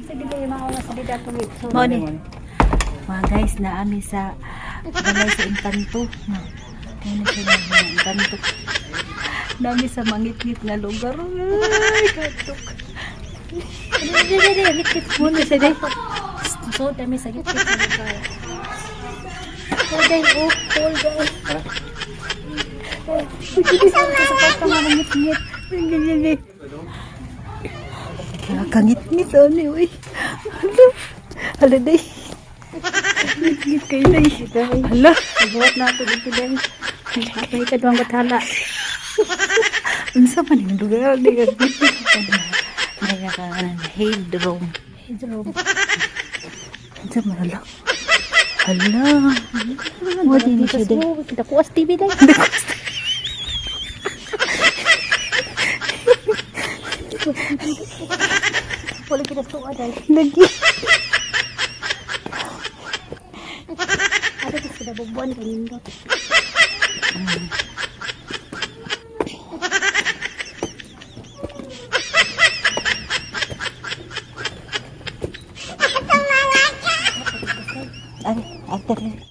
Sige day, mauna sa dida tuloy. Mao ni. Mga guys, naami sa balay sa Engkanto. No. Kaya na siya nga Engkanto. Nami sa mangitngit nga lugar. Ay, katok. Dili dili dili ngit. Mo na siya day. So dami sa gitna ng lugar. Oh, day, oh, cool day. Sa pagka nga mangitngit. Ngitngit. Nakangitngit ani oy. Hala. Hala day. Ngitngit kay day. Hala. Buhat na ito dito day. Ay, kaduang bathala. Unsa man yung lugar di ka ngitngit ka Hedrom. Hidro. Unsa man hala. Hala. Mo din siya day. Kita kuas TV day. Wala kita suwa day. Lagi. Ada kasi sudah bubuan kanindot. Ay, ay, tara.